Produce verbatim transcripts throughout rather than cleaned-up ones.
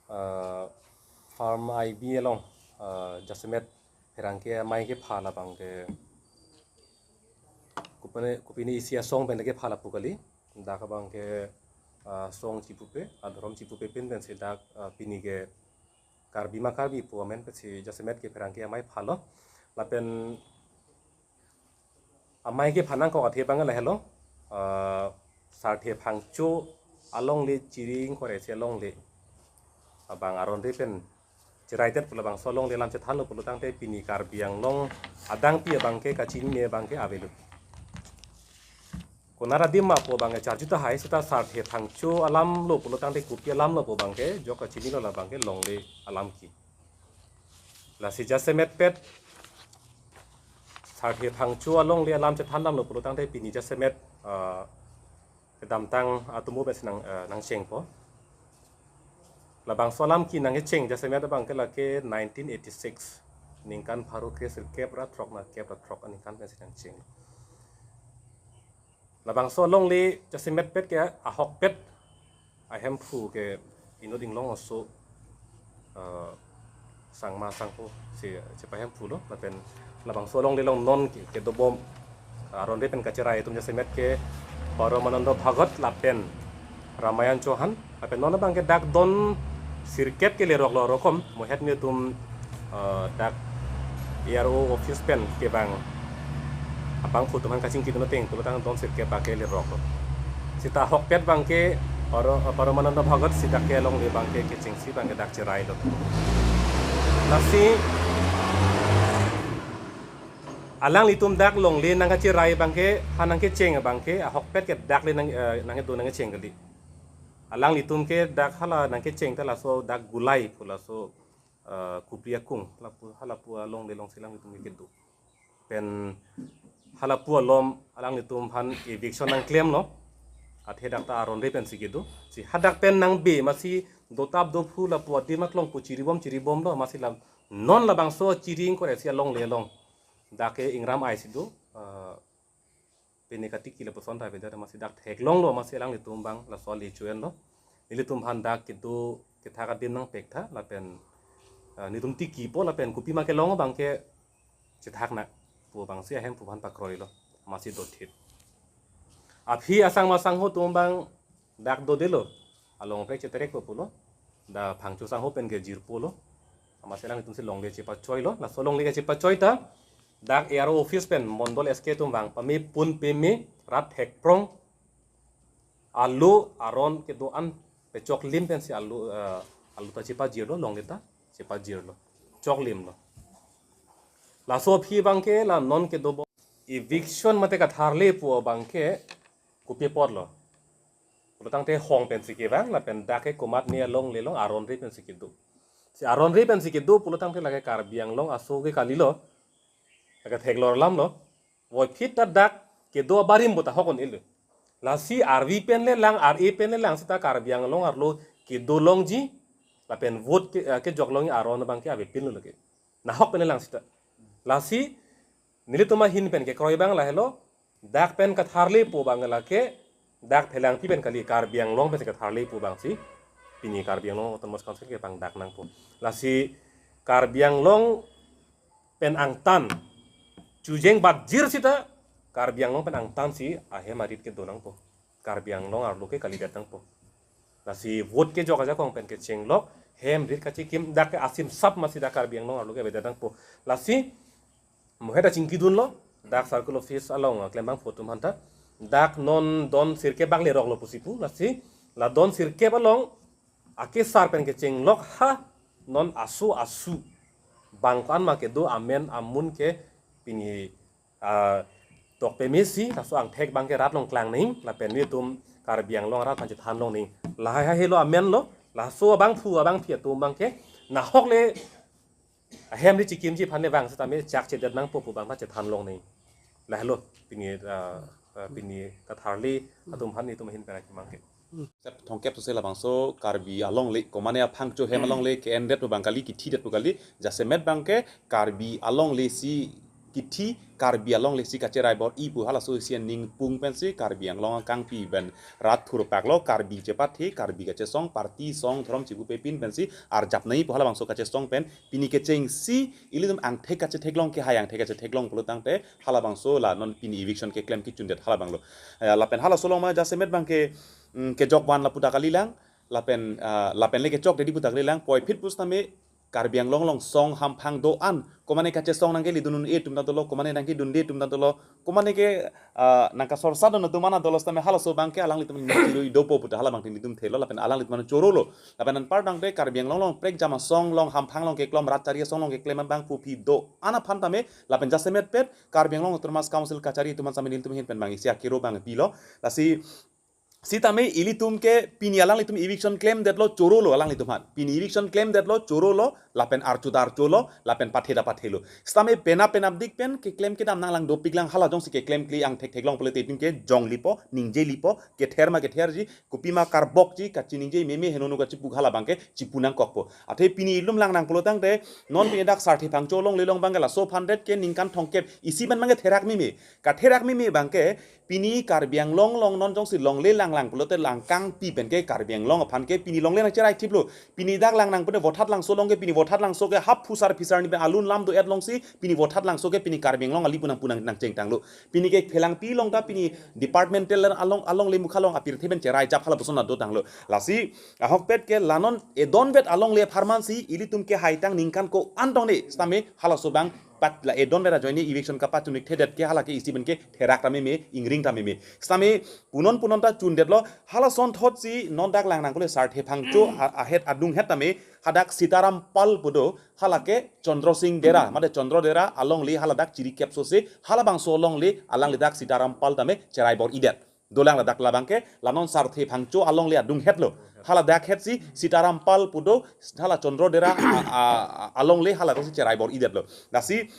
uh, farm I B along, uh, jasemet pherangke amei kepha labang ke kopine kopine isi asong pen kepha lapu kali. Dak abang ke, uh, song chipupe, adhorom chipupe pin pensi dak, uh, pini ke Karbi ma Karbi pu amen pensi jasemet ke pherangke amei phalo. Lapen amei kepha nangkok athe abang lahelo, uh, Sarthe Phangcho alongle Chiring Koresi alongle abang aron re pen cherai det pu labangso alongle alam chethanlo pulo tangte pini Karbi Anglong adangpi abang ke kachinine abang ke avelo. Konat adim ma pu abang ke charju tahai seta Sarthe Phangcho alam lo pulo tangte kopi alam lo pu abang ke jok kachinilo labang ke longle alam ke. Lasi jasemet pet Sarthe Phangcho alongle alam chethan damlo pulo tangte pini jasemet, ah, kedamtang atomo pensi nang, ah, nangchengpo. Labangso alam ke nangkecheng jasemet abang ke lake nineteen eighty-six, ningkan pharo kresirkep ra throk nerkep ra throk aningkan pensi nangcheng. Labangso alongle jasemet pet ke ahokpet ahemphu ke inut inglong aso, eh, sangma sangpo si chepahemphulo lapen labangso alongle along non ke, kedobom aron re pen kacherai atum jasemet ke Paramananda Bhagat lapen Ramayan Chauhan, lapen non abang ke dak don sirkep ke leroklo rokom, mohet netum, eh, dak A R O office pen kevang abangphu atum aphan kachingkidun ateng pulo tang don sirkep abang ke leroklo. Seta ahokpet abang ke Paro-, Paramananda Bhagat si dak ke alongle abang ke kechengsi abang ke dak cherailo. Lasi alanglitum dak longle nangkacherai abang ke, ha nangkecheng abang ke ahokpet ke dak le nang, eh, nangkedo nangkecheng kali. Alanglitum ke dak hala nangkecheng ta laso dak Gulai pu laso, eh, Kupri Akung lapu, halapu alongle alongsi alanglitum ke kedo. Pen halapu alom alanglitum aphan eviction nangklemlo. Athe dak ta aron re pensi kedo. Si hadak pen nangbe masi dotap dophu lapu adim aklong pu chiribom chiribomlo masi lam non labangso Chiring Koresi alongle along dak ke ingram ai si do, eh, pene katiki lapuson ta avedet masi dak theklonglo masi alanglitum abang laso ale choenlo. Nelitum aphan dak kedo kethak adim nangpek tha lapen, eh, netum tikipo lapen kopima kelong abang ke chethak nang pu abangsi ahemphu aphan pakroilo masi dothip. Aphi asangma sangho atum abang dak dodelo, along prek cheterekpo pulo, dak Phangcho sangho pen ke jirpolo, masi alanglitumsi longle chepachoilo, laso longle ke chepachoi ta dak A R O office pen mondol S K atum vang pame pun peme rat thekprong, alo aron kedo-an pechoklim pensi alo, eh, alo ta chepajirlo, longle ta chepajirlo, choklimlo. Laso aphi abang ke la non kedobom eviction mate katharle pu abang ke kopi apotlo pulo tangte hong pensi kevang lapen dak ke komatne alongle along aron re pensi kedo. Si aron re pensi kedo pulo tangte lake Karbi Anglong aso ke kalilo, lake theklor alamlo. Voiphit ta dak kedo abarim bo ta hok un-elo. Lasi arvi pen le lang, ar-e pen le lang seta Karbi Anglong arlo kedo longji lapen vote ke, eh, kejok longji aron abang ke avepinlo lake. Nahok pen le lang seta. Lasi nelitum ahin pen kekroi abang lahelo, dak pen katharle pu abang lake dak Phelangpi pen kali, Karbi Anglong pensi katharle pu abangsi pini Karbi Anglong Autonomous Council kepangdak nangpo. Lasi Karbi Anglong pen angtan chujeng batjir seta Karbi Anglong pen angtansi ahem arit kedo nangpo. Karbi Anglong arlo ke kalidet nangpo. Lasi vote kejok ajakong pen kechenglok hem rit kachikim dak ke asim sap masi dak Karbi Anglong arlo ke avedet nangpo. Lasi mohet ta chingkidunlo dak circle office along, ah, klembangphu atum aphanta. Dak non don sirkep abang leroklo pusi pu, lasi la don sirkep along akesar pen kechenglok ha non aso asu bang ko-an ma kedo amen amun ke pini, ah, tokpemesi laso angthek abang ke rat along klang nangji lapen netum Karbi Anglong arat aphan chethan long nangji. Lahai ha helo amenlo, laso abangphu abangphi atum abang ke nahok le ahem ri chikimji aphan le vang setame chakchedet nangpo pu abang ta chethan long nangji. Lahelo pini, ah, ah, pini katharle atum aphan netum ahin pen akemang ke. Sep thomkep sose labangso Karbi alongle, komane aphangcho hem alongle ke-endet pu abang kali, kithidetpo kali, jasemet abang ke Karbi alongle si kithi Karbi alongle si kacherai bor-i pu halaso isi aning pung pensi Karbi Anglong akangpi pen rat thurpak lo, Karbi chepathe, Karbi kachesong, party song, dhorom chipu pepin pensi arjap nangji pu halabangso kachesong pen pini kechengsi ilitum angthek kachetheklong, kehai angthek kachetheklong pulo tangte halabangso la non pini eviction keklem kechundet halabanglo. Eh, lapen halaso along ma jasemet abangke, mm, kejok van lapu ta kalilang, lapen, ah, lapen le kechok dedi pu ta kalilang, puvoiphit pusitame Karbi Anglong along song hamphang do-an, komane kachesong nangkele dun un-e atum ta dolo, komane nangkedunde atum ta dolo, komane ke, ah, nangkasorsa dun atum ana dolo sitame halaso abangke alanglitum ningchirui dopo pu ta halabangke nelitum thelo, lapen alanglitum chorolo. Lapen anparta tangte Karbi Anglong along prekjam asong along hamphang along keklem, rat chari asong along keklem abang puphi do-an aphan tame, lapen jasemetpet Karbi Anglong Autonomous Council kachari atum an sitame nelitum ahin pen abang isi akero abang pilo. Lasi sitame ilitum ke pini alanglitum eviction klemdetlo, chorolo alanglitum aphan. Pini eviction klemdetlo, chorolo, lapen archo ta archolo, lapen pathe ta pathelo. Sitame penap penapdik pen keklem kedam nanglang dopiklang, hala jongsi keklemkle angthek theklong pulote itum ke jonglipo, ningjelipo, kether ma ketherji, kopima karbokji, kachiningje meme henono kachipu halabangke chipu nangkokpo. Athe pini ilitum langnang pulo tangte, non pini dak Sarthe Phangcho alongle along abangke laso aphan det ke ningkan thomkep isi pen abangke therak meme. Katherak meme abangke pini Karbi Anglong along non jongsi longle langlang pulote langkangpi pen ke Karbi Anglong aphan ke pini longle nangcherai thiplo. Pini dak langnang pune Vothatlangso along ke pini Vothatlangso ke hap phusar phisar ni pen alun lam do-et longsi pini Vothatlangso ke pini Karbi Anglong ali pu nang pu nang nangchengtanglo. Pini ke Phelangpi along ta pini departmental along alongle mukha along apirthe pen cherai jap halapuson do tanglo. Lasi ahokpet ke la non edonvet alongle apharman si ilitum kehaitang ningkan ko-an tong ne sitame halaso abang pat la edonvet ajoine eviction kapachun-ik thedet ke hala ke isi pen ke therak ta meme, ingring ta meme. Sitame punon punon ta chundetlo, halasonthotsi non dak langnang pule Sarthe Phangcho a-, ahet adunghet tame hadak Sitaram Pal pu do, hala ke Chandra Sing Dera, mate Chandra Dera alongle hala dak chiri kepso se, halabangso alongle alangli dak Sitaram Pal tame cherai bor-idet. Dolang ladak labangke, la non Sarthe Phangcho alongle adunghetlo. Hala dak hetsi Sitaram Pal pu do, hala Chandra Dera a, a, a, alongle hala dosi cherai bor-idetlo. Lasi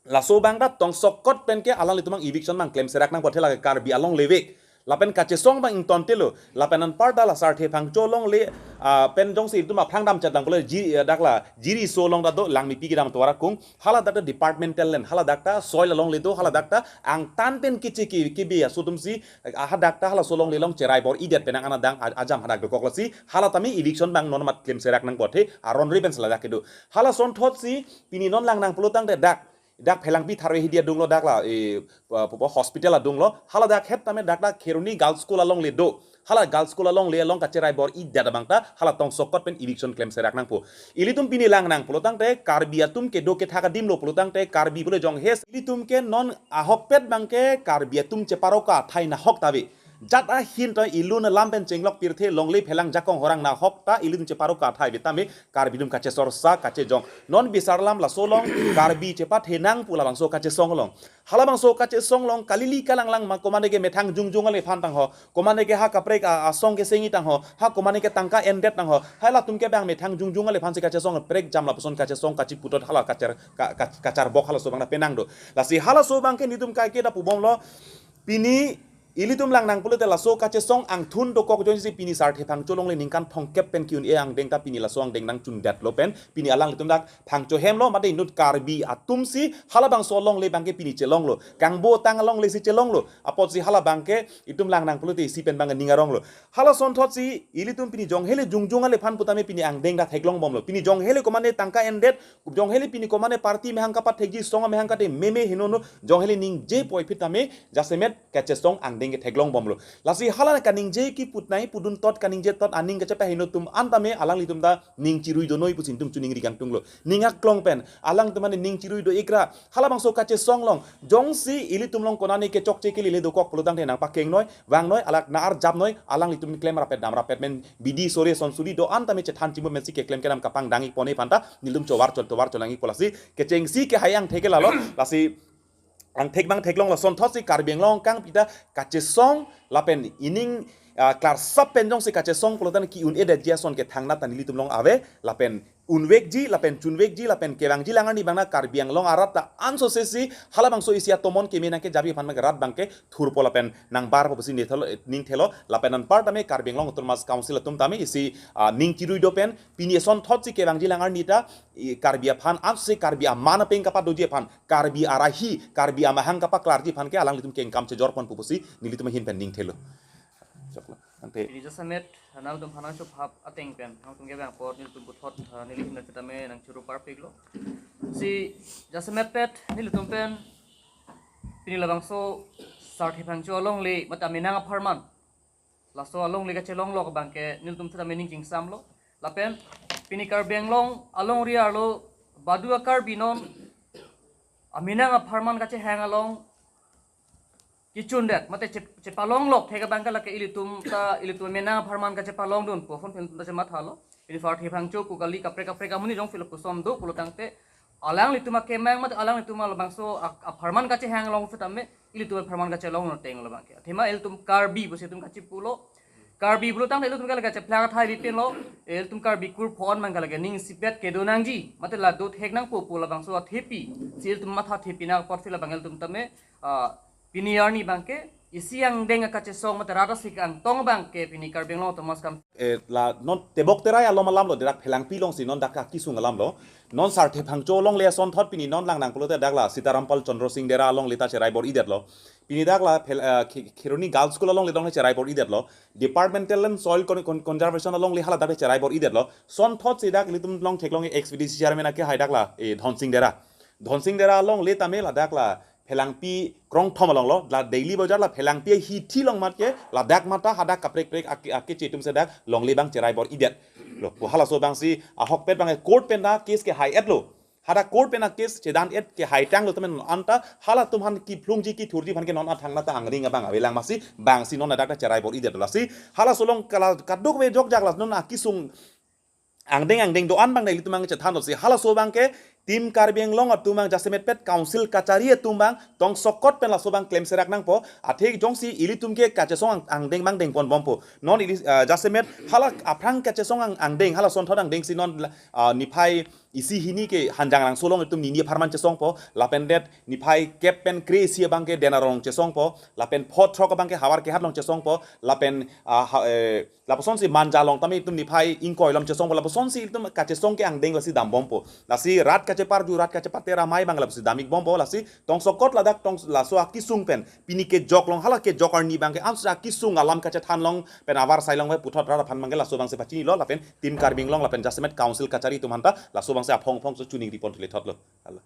laso abang ta tongsokot pen ke alanglitum abang eviction abang klemserak nangpo, athe lake Karbi alongle vek. Lapen kachesong abang ingtontelo. Lapen anparta la Sarthe Phangcho alongle, ah, pen jongsi itum aphrang damchat lang pule ji, eh, dak la Jiriso along ta do Langmepi kedam tovar akung. Hala dak ta departmental land, hala dak ta soil alongle do, hala dak ta angtan pen keche ke, kebi aso atumsi, ah, hadak ta halaso alongle along cherai bor-idet pen nang ana dang a-, ajam hadak dokok lasi, hala tame eviction abang non mat klemserak nangpo, athe aron ri pen si ladak kedo. Halasonthotsi pini non langnang pulo tangte dak, dak Phelangpi tharve hidi adunglo, dak la, eh, pa, pa, pa, hospital adunglo, hala dak het tame dak ta Kheroni Girls School alongle do. Hala Girls School alongle along kacherai bor-idet abang ta, hala tongsokot pen eviction klemserak nangpo. Ilitum pini langnang pulo tangte, Karbi atum kedo kethak adimlo pulo tangte, Karbi pule jonghe, ilitum ke non ahokpet abangke, Karbi atum cheparo ka athai nahok ta ave. Jat ahin ta ilun lam pen chenglok pirthe longle phelang jakong horang nahok ta ilitum cheparo ka athai ave tame Karbi atum kachesorsa kachejong. Non bisar lam laso along Karbi chepathe nang pu labangso kachesong along. Halabangso kachesong along kalili kalanglang ma komane ke methang jongjong ale aphan tangho. Komane ke ha kaprek a, asong kesengji tangho. Ha komane ke tangka endet tangho. Halatum ke abang methang jongjong ale aphansi kachesong prekjam lapuson kachesong kachiputot hala kachar, ka, ka, kacharbok halaso abang ta penang do. Lasi halaso abangke nelitum kaike ta pubomlo. Pini ilitum langnang pulote laso kachesong angthun dokok ajoinesi pini Sarthe Phangcho alongle ningkan thomkep pen ki-un-e angdeng ta pini laso angdeng nangchundetlo pen pini alanglitum dak Phangcho hemlo mate inut Karbi atumsi halabangso alongle abangke pini chelonglo. Kangbo tang alongle si chelonglo. Apotsi hala abangke itum langnang pulote isi pen abang ning aronglo. Halasonthotsi ilitum pini jonghele jongjong ale aphan putame pini angdeng ta theklongbomlo. Pini jonghele komane tangka endet, jonghele pini komane party mehang kapathekji, song mehang kate meme henono, jonghele ningje puvoiphit tame jasemet kachesong angdeng ke theklongbomlo. Lasi hala kaningje kiputnai pudun tot kaningje tot aning kachepaheno atum an tame alanglitum ta ning chirui donoi pusi nelitum choningri kangtunglo. Ning aklong pen alangtum mane ning chirui do-ikra. Halabangso kachesong along jongsi ilitum along konane kechokche kelile dokok pulo tangte nangpakengnoi, vangnoi, alak na arjapnoi, alanglitum klem rapet dam rapet men bidi sore sonsuri do-an tame chethan chimu mensi keklem kedam kapangdang-ikpon-e aphan ta nelitum chovar chol tovar cholangji pu lasi kechengsi kehai angthek ke lalo. Lasi angthek abang theklong lasonthotsi Karbi Anglong kangpi ta kachesong lapen ining ah, klarsap pen jongsi kachesong pulote ke-un-edetji ason ke thangnat ta nelitum along ave, lapen unvekji, lapen chunvekji, lapen kevangji alang arni abang na Karbi Anglong arat ta ansose si halabangso isi atomon keme nangkejapi aphan abang ke rat abang ke thurpo lapen nangbarpo pusi nithelo, ningthelo, lapen anparta me Karbi Anglong Autonomous Council atum tame isi, ah, ning chirui do pen pini asonthotsi kevangji alang arni ta, i, Karbi aphan, ansi Karbi aman apeng kapadoji aphan, Karbi arahi, Karbi amahang kapaklarji aphan ke alanglitum kengkam chejor ponpo pusi nelitum ahin pen ningthelo. Choklo. Ante. Pini jasemet, nangtum aphan nangchophap ateng pen, nangtum kevang apot nelitum puthot, ah, neli ahin pen tame nangchiru parpiklo. Si jasemet pet, nelitum pen, pini labangso Sarthe Phangcho alongle, mate amenang apharman. Laso alongle kachelonglok abang ke nelitum seta mening chingsamlo. Lapen pini Karbi Anglong alongri arlo badu a-Karbi non amenang apharman kachehang along kichundet, mate chep-, chepalonglok thek abang ke lake ilitum ta, ilitum amenang apharman kachepalongdunpo, pon pen ta chemathalo. Pini Sarthe Phangcho pu kali, kaprek kaprek amonit jongsi lapuson do pulo tangte, alanglitum akemang mate alanglitum labangso a-, apharman kachehang along setame ilitum apharman kachelong non tenglo abang ke. Athema ilitum Karbi pusi itum kachipulo. Karbi pulo tangte ilitum ke lake cheplang athai bipinlo. Ilitum Karbi kur phon abang ke lake ning isipet kedo nangji, mate la dothek nangpo pu labangso athepi si ilitum mathathepi nangkok apot si labang ilitum tame, ah, pini arni abang ke isi angdeng akachesong mate rat asik angtong abang ke pini Karbi Anglong Autonomous Council. Eh, la non Tebok Terai along alamlo, dak Phelangpi alongsi non dak akisung alamlo. Non Sarthe Phangcho alongle asonthot pini non lang nang pulote dak la Sitaram Pal Chandra Singh Dera alongle ta cherai bor-idetlo. Pini dak la Phel-, eh, Khe-, Kheroni Girls School alongle along cherai bor-idetlo. Departmental and Soil Con-, Con-, Conservation alongle hala dak cherai bor-idetlo. Sonthotsi dak ilitum along theklong ex V D C chairman akehai dak la, eh, Dhon Singh Dera. Dhon Singh Dera alongle tame ladak la Phelangpi krongthom alonglo, la Daily Bazar la Phelangpi ahithi along mat ke, ladak mata hadak kaprek prek ake, akeche atum si dak longle abang cherai bor-idetlo. Pu halaso abangsi ahokpet abang court pen ta case kehai-etlo. Hadak court pen ta case chedan-et kehai tanglo tame non anta halatum aphan kiphlungji kithurji aphan ke non athangnat ta angring abang avelang, amatsi bangsi non ladak ta cherai bor-idetlo. Lasi halaso along kala kadokave jokjak la non akisung angdeng angdeng do-an abang dak ilitum abang chethanlo si halaso abang ke Team Karbi Anglong atum abang jasemet pet council kachari atum abang tongsokot pen laso abang klemserak nangpo, athe jongsi ilitum ke kachesong ang-, angdeng abang dengpon bompo. Non ili, ah, jasemet hala aphrang kachesong ang-, angdeng, hala sonthot angdeng si non, ah, niphai isi hini ke Hanjangrangso along itum nini apharman chesongpo, lapen det niphai kep pen kre-isi abang ke Dena along chesongpo, lapen pho throk abang ke Howraghat along chesongpo, lapen, ah, ha-, eh, lapusonsi Manja along tame itum niphai ingkoi along chesongpo, lapusonsi itum kachesong ke angdeng lasi dambompo. Lasi rat kacheparju, rat kachepater amei abang lapusi dam-ikbompo, lasi tongsokot ladak tong laso akisung pen pini kejok along, hala kejok arni abang ke ansi akisung alam kachethan along pen avarsai along ave puthot rat aphan abang ke laso abangsi pachinilo, lapen Team Karbi Anglong lapen jasemet council kachari atum aphanta laso abangsi aphong aphongso chuning ripon thule thotlo. Hala.